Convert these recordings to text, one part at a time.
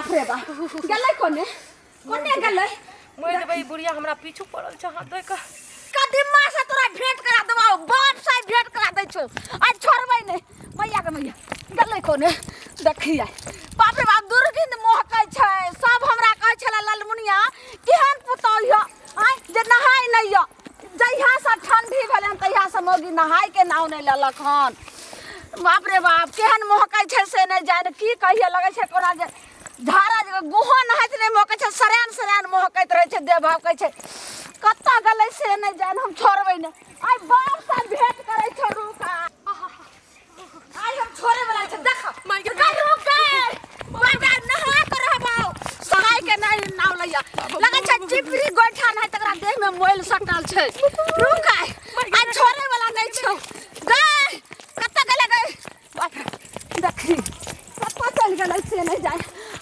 बाप रे बाप, गेलै कोने कोने गेलै? मरि जेबै, ई बुढ़िया हमरा पीछू पड़ल छै हाथ धोइ कऽ। कदीमा से तोरा भेंट करा देबौ, बाप से भेंट करा दै छौ, आइ छोड़बै नहि। मैया के मैया, गेलै कोने? देखी आइ, बाप रे बाप, दुर्गिंद महकै छै। सब हमरा कहै छलै, ललमुनिया केहन पुतौह यऽ आँय जे नहाय नहि यऽ। जहिया से ठंडी भेलै हन तहिया से मौगी नहाय के नाव नहि लेलक हन। बाप रे बाप, केहन महकै छै से नहि जानि की कहिए। लगै छै कोना जे झाड़ा जे गुहो नहाइत नहि महकै छै, सरान सरान महकैत रहै छै, देह भभकै छै। कतऽ गेलै से नहि जानि, हम छोड़बै नहि। आइ बाप से भेंट करै छौ, रुक, आइ हम छोड़े वाला छै। देख, रुक गए, नहा के रहबौ, सहाय के नहि नाव लैया। लगै छै चिपरी गोइठा नहि तकरा देह में मोइल सटल छै। रुक, आइ आइ छोड़े वाला नहि छौ। गए, कतऽ गेलै? गए, बाप रे, देखी कतऽ चलि गेलै से नहि जाय।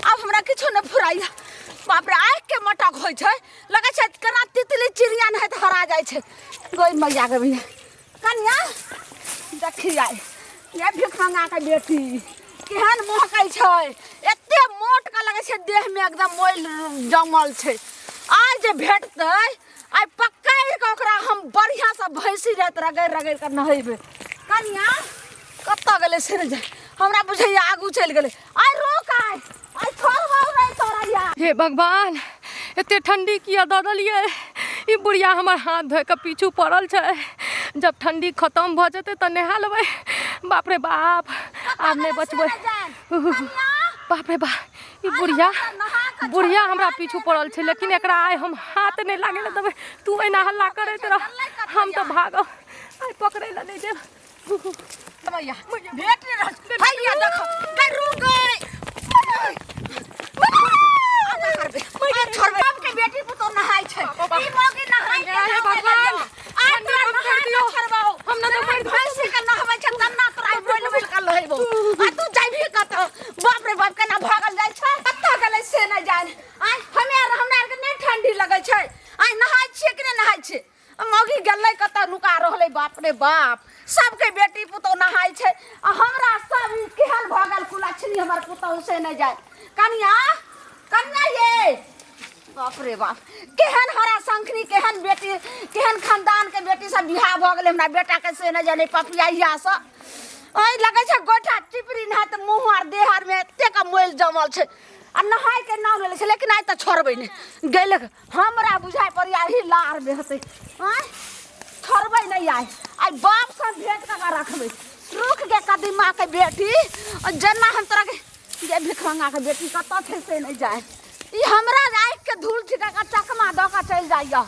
आब हमरा किछो नहि फुराइया। बाप रे, आँखि के मटक होइ छै, लगै छै केना तितली चिड़िया नहि तऽ हरा जाइ छै। गई मैया के भैया, कनिया देखी आइ ये भिख मंगा के बेटी केहन महकै छै। एते मोट के लगै छै देह में एकदम मोइल जमल छै। आइ जे भेटतै, आइ पकड़ि कऽ ओकरा हम बढ़िआँ से भैंसी राति रगड़ि रगड़ि कऽ नहेबै। कनिया कतऽ गेलै से नहि जाय, हमरा बुझैया आगू चलि गेलै। आइ रोक, आइ आइ छोड़बौ नहि तोरा। हे भगवान, एते ठंडी किया दऽ देलियै? ई बुढ़िया हमर हाथ धोइ कऽ पीछू पड़ल छै। जब ठंडी खतम भऽ जेतै तऽ नहा लेबै। बाप रे बाप, आब नहि बचबै। बाप रे बाप, ई बुढ़िया बुढ़िया हमरा पीछू पड़ल छै, लेकिन एकरा आइ हम हाथ नहि लागे लए देबै। तू एना हल्ला करैत रह, हम तऽ भागब, आइ पकड़ै लए नहि देब। भैया भेट नहि रहल छै। भैया देखो गई, रुक गई। छोड़बै के बेटी पुतोह नहाय छै, ई मौगी नहाय के हे भगवान, आइ तोरा ठंडी नहा कर के दियौ। छोड़बौ। हम न तऽ मरि भैंसी के नहबै छै तन्ना तोरा बोलि बोलि के लहेबौ। आ तू जाबही कतऽ? बाप रे बाप, केना भागल जाइ छै, कतऽ गेलै से नहि जानि। आइ हमे आर हमरा आरके नहि ठंडी लगै छै? आइ नहाय छियै कि नहि नहाय छियै? मौगी गेलै कतऽ नुका रहलै? बाप रे बाप, सबके बेटी पुतोह नहाय छै आ हमरा सब ई केहन भऽ गेल कुलक्षणी हमर पुतोह से नहि जाय। कनिया, कनिया ये, बाप रे बाप, केहन हरा शंखनी, केहन बेटी, केहन खानदान के बेटी सब बियाह भऽ गेलै हमरा बेटा के से नहि जाने। पपिया से ओहि लगै छै गोइठा चिपरी नहाय तऽ मुँह आर देह आर में एतेक मैल जमल छै आ नहाय के नाम लेले छै। लेकिन आइ तऽ छोड़बै नहि। गेलै, हमरा बुझाइ पड़ैया एही लार में हेतै। आँय, छोड़बै नहि आइ, आइ बाप से भेंट कऽ के रखबै। रुक गे कदीमा के बेटी, जेना हम तोरा के जे भिखमंगा के बेटी कतऽ छै से नहि जाय। ई हमरा आँखि के धूल छिटा कऽ चकमा दऽ कऽ चलि जाइया।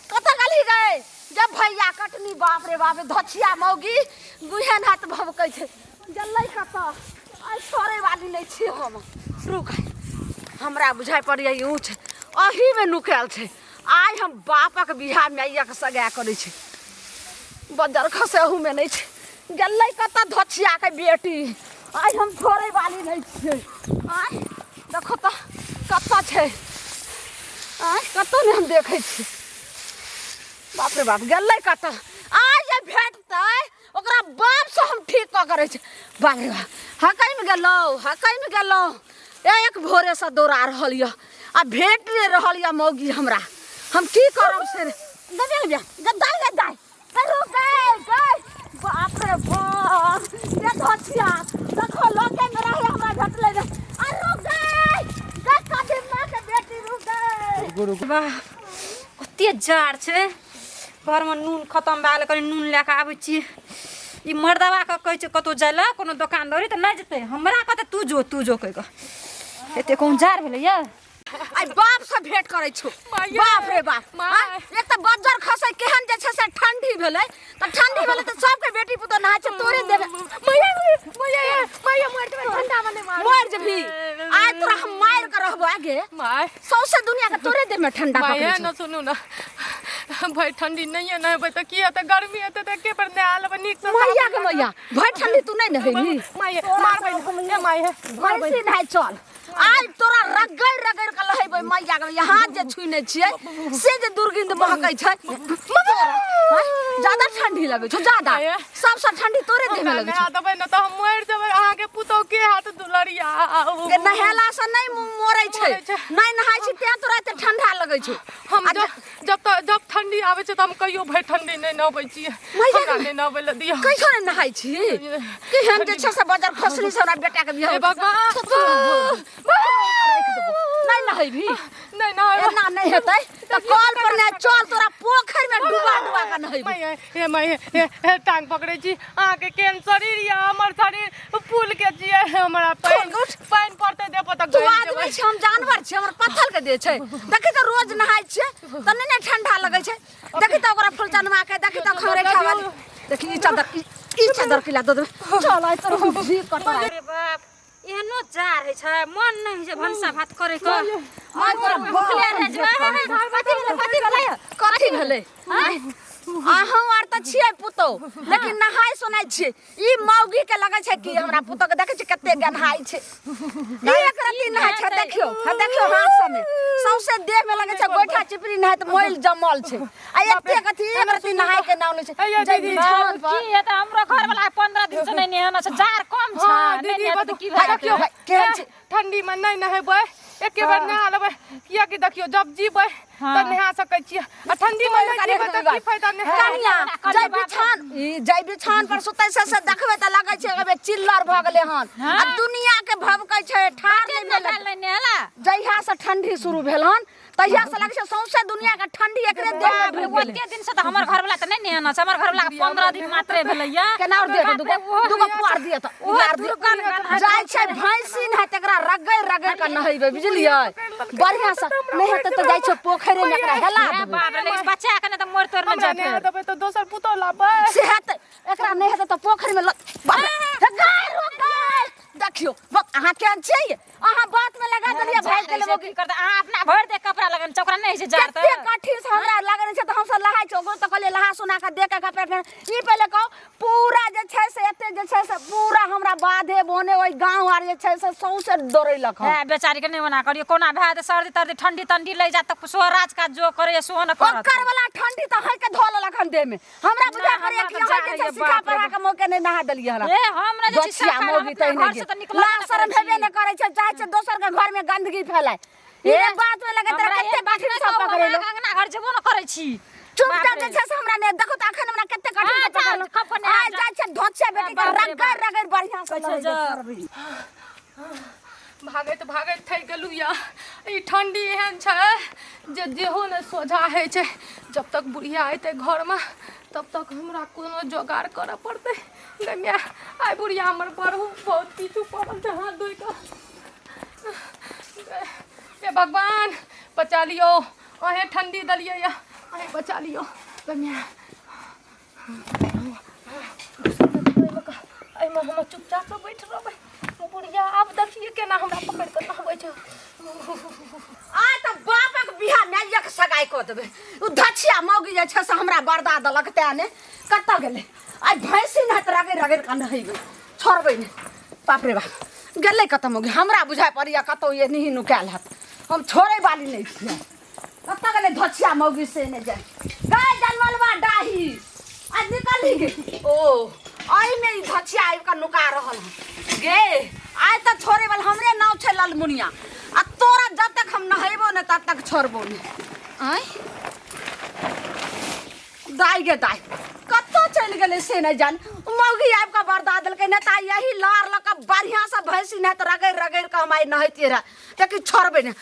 कतऽ गेलही गे जब भैया कटनी? बाप रे बाप, धछिया मौगी गुहेन हाथ भभकै छै। गेलै कतऽ? आइ छोड़ै वाली नहि छी हम। रुक, हमरा बुझाइ पड़ैया ई ऊँच अहीमे नुकायल छै। आइ हम बापक बियाह माइयाके सगाय करै छै। बज्जर खसे अहूमे नहि छै। गेलै कतऽ धछियाके बेटी? आइ हम छोड़ै वाली नहि छियै। आइ देखो तऽ कतऽ छै। आइ कतऽ नहि हम देखै छी। बाप रे बाप, गेलै कतऽ? आइ जे भेटतै ओकरा बापसँ हम ठीक कऽ करै छी। बाप रे बाप, हकैमे गेलहुँ, हकैमे गेलहुँ। एक भोरेसँ दौड़ा रहल यऽ आ भेट नहि रहल यऽ मौगी हमरा। हम की करब से गबे गबे गदाइ गदाइ करू गए गए। बाप रे बाप, ये धोतिया देखो लगे में रहे, हमरा भेटलै रे। आ रुक गए गए कदीमा के बेटी, रुक गए। वाह, कते जाड़ छै। घरमे नून खतम भए गेलै, कनि नून लए कऽ आबै छी। ई मर्दबाके कहै छै कतहु जाय लए कोनो दोकान दौरी तऽ नहि जेतै, हमरा कहतै तू जो, तू जो कहि कऽ। एते कोन जाड़ भेलैया? आइ बाप से भेंट करै छौ। बाप रे बाप, आँय? एक तऽ बज्जर खसै केहन जे छै से ठंडी भेलै तऽ ठंडी भेलै तऽ सबके बेटी पुतोह नहाय छै, तोरे देबे। मैया मैया मैया, मरि जेबै ठंडा में, मार। मरि जेबही, आइ तोरा हम मारि के रहबो आगे। माय, सौंसे दुनिया के तोरे देह में ठंडा माय पकड़ै छौ। न सुनू न, भाई ठंडी नहीं है नहेबै तऽ की हेतै? गर्मी हेतै तऽ एके बेर नहा लेबै नीक से। मैया के मैया, भरि ठंडी तू नहि नहेली? माय मारबै ए, माय मारबै। भैंसी नहाय चल, आइ तोरा रगड़ रगड़ के लहेबै मैया। मैया के यहाँ जे छुने छियै से जे दुर्गंध महकै छै तोरा, ज्यादा ठंडी लगै छौ ज्यादा आये। सबसँ ठंडी तोरे देह में हमरा लगै नहा छौ देबै ने तऽ हम मरि जेबै अहाँके पुतोह के हाथ दुलरिया के नहेला से नहि मुँह मोरै छै मोरै छै। नहि नहाय छी तें तोरा एते ठंडा लगै छौ हम आ जब जब तक जब ठंडी आबै छै तऽ हम कहियो भरि ठंडी नहि नहबै छियै मैया हमरा नहि नहबै लए दिअ कहियो नहि नहाय छी केहन जे छै से बजर खसली से हमरा बेटा के बियाह हे भगवान नहि नहेबी नहि नहेबै एना नहि हेतै तऽ कल पर नहि चल तोरा पोखरि में डुबा डुबा के नहेबी माय हे माय हे हे टांग पकड़ै छी अहाँके केहन शरीर यऽ हमर शरीर फूल के छियै हमरा पानि उठ। पानि पड़तै देह पर तऽ तू गलि आदमी जेबै छी हम जानवर छी हमर पत्थर के देह छै देखी तऽ रोज नहाय छियै तऽ नहि ने ठंडा लगै छै देखी तऽ ओकरा फुलचनमा के देखी तऽ खरे खावल देखी ई चादर ई चादर किला दऽ देबै चल आइ तोर हम भी कटवा अरे बाप एहनो जाड़ होइ छै मन नहि होइ छै भनसा भात करे के आइ तोरा भुखले रहि जेबै कथी भेलै कथी भेलै कथी भेलै अहूँ आर तऽ छियै पुतहु लेकिन नहाय सोनाय छियै ई मौगी के लगै छै कि हमरा पुतहु के देखै छियै कते गन्हाइ छै ई एक रत्ती नहाय छै देखियौ हँ देखियौ हाथ सबमे सौंसे देह में लगै छै गोइठा चिपरी नहाय तऽ मैल जमल छै आ एते कथी एक रत्ती नहाय के नाम लै छै अइया जै दीदी, बिछान पर की हेतै हमरो घर वाला 15 दिन से नहि नहेना छै जाड़ कम छै हँ नहि दीदी नहेतै तऽ की बताउ भए देखियौ जेतै केहन छै? ठंडी में नहि नहेबै एके बेर नहा लेबै कियाकि देखियौ जब जीबै तऽ नहा सकै छियै आ ठंडी में नहि जीबै तऽ की फायदा नहा कनिया जै बिछान ई जै बिछान पर सुतै छै से देखबै तऽ लगै छै अबे चिल्लर भऽ गेलै हन आ दुनिया के भभकै छै ठाढ़ नहि भेलै नहि नहेला जहिया से ठंडी शुरू भेल हन तहिया से लगै छै सौंसे दुनिया के ठंडी एकरे देह में ढुकि गेलै ओते दिन से तऽ हमर घरवाला तऽ नहि नहेना छै हमर घरवाला के 15 दिन मात्रे भेलैया केना और दिअ तऽ दूगो दूगो पुआर दिअ तऽ ओहो उगार दिअ दुर्गन गन्हाइत जाइ छै भैंसी नहाय तकरा रगड़ि रगड़ि कऽ नहेबै बुझलियै बढ़िआँ से नहि हेतै तऽ जाइ छै पोखरिमे एकरा हेला हे देबै बाप रे लेकिन बच्चा के नहि तऽ मोड़ तोड़ नहि हमरा जाय नहा देबै तऽ दोसर पुतोह लाबै से हेतै एकरा नहि हेतै तऽ पोखरिमे ल बाप रे, हे गाय रो गाय देखियौ बक अहाँ केहन छियै अहाँ बात में लगा देलियै भागि गेलै की करतै अहाँ अपना भरि दे कपड़ा लगन छै ओकरा नहि होइ छै जाड़ कते कठिन से हमरा लागल छै तऽ हमसब नहाय छै ओकरो तऽ कहलियै नहा सुना कऽ दे के कपड़ा पहिन ई पहिले कहू पूरा जे छै से एते जे छै से पूरा हमरा बाधे बोने ओहि गाँव आर जे छै से सौंसे दौड़ेलक हन हे बेचारी के नहि मना करियो कोना भए जेतै सर्दी तर्दी ठंडी तंडी लागि जायत तऽ सेहो राज काज जो करैए सेहो ने करत ओकर वाला ठंडी तऽ है के धो लेलक हन देह में हमरा बुझा ना, पड़ैया हमरा कि तऽ अहाँ जे जाड़ छै सिखा होइए, बाप रे पढ़ा के मौके नहि नहा देलियै हमरा ए हम नहि जाइ छी बचिया सरकार, हम मौगी अपना तहिने घर से गे। तऽ निकलबे लाज नहि शरम करै हेबे छी। नहि करै छै चाहे छै दोसर के घर में गंदगी फैलाय ई रे बात में लगे तोरा हमरा कते एक बात कठिन नहि सब कहू, हम पकड़ेलो अहाँके अंगना घर जेबो ने करै छी चुपचाप बाप जे रे। छै से हमरा नहि देखो तऽ अखन हमरा कते कठिन हाँ, से जा, पकड़लो खप खप नहा आइ जा। जाइ छै धोछे बेटी के बाप रे रगड़ बाप। रगड़ बढ़ियां से अच्छा, लड़ै जा। भागैत भागैत थकि गेलहुँ यऽ ई ठण्डी एहन छै जे देहो नहि सोझा होइ छै जब तक बुढ़िया अयतै घरमे तब तक हमरा कोनो जोगाड़ करऽ पड़तै गै माय आइ बुढ़िया हमर बड़ बहुत पीछू पड़ल छै हाथ धोइ कऽ हे भगवान बचा लियौ अहेँ ठण्डी देलियै यऽ अहेँ बचा लियौ गै माय एहिमे हम चुपचापसँ बैठ रहबै बुढ़िया आब देखिए केना हमरा पकड़ि कऽ नहबै छै आ तऽ बापक बियाह माइयक सगाइ कऽ देबै ओ धछिया मौगी जे छै से हमरा बरदा देलक तेँ ने कतऽ गेलै आइ भैंसी नहि तऽ रगड़ि रगड़ि कऽ नहेबै छोड़बै नहि बाप रे बाप गेलै कतऽ मौगी हमरा बुझाइ पड़ैए कतहु एनही नुकायल हैत हम छोड़ै वाली नहि छियै कतऽ गेलै धछिया मौगी से नहि जाय गाय जनमलबा डाही आ निकलही गे ओ एहिमे ई धछिया आबि कऽ नुका रहल हन गे आइ तऽ छोड़े वाला हमरे नाम छै ललमुनिया आ तोरा जब तक हम नहेबो नहि तब तक छोड़बो नहि आँय दाइ गे दाइ कतऽ चलि गेलै से नहि जान मौगी आबि कऽ बरदा देलकै नहि तऽ यही लार लऽ कऽ बढ़िआँसँ भैंसी नहि तऽ रगड़ि रगड़ि कऽ हम आइ नहैतियै रहए लेकिन छोड़बै नहि।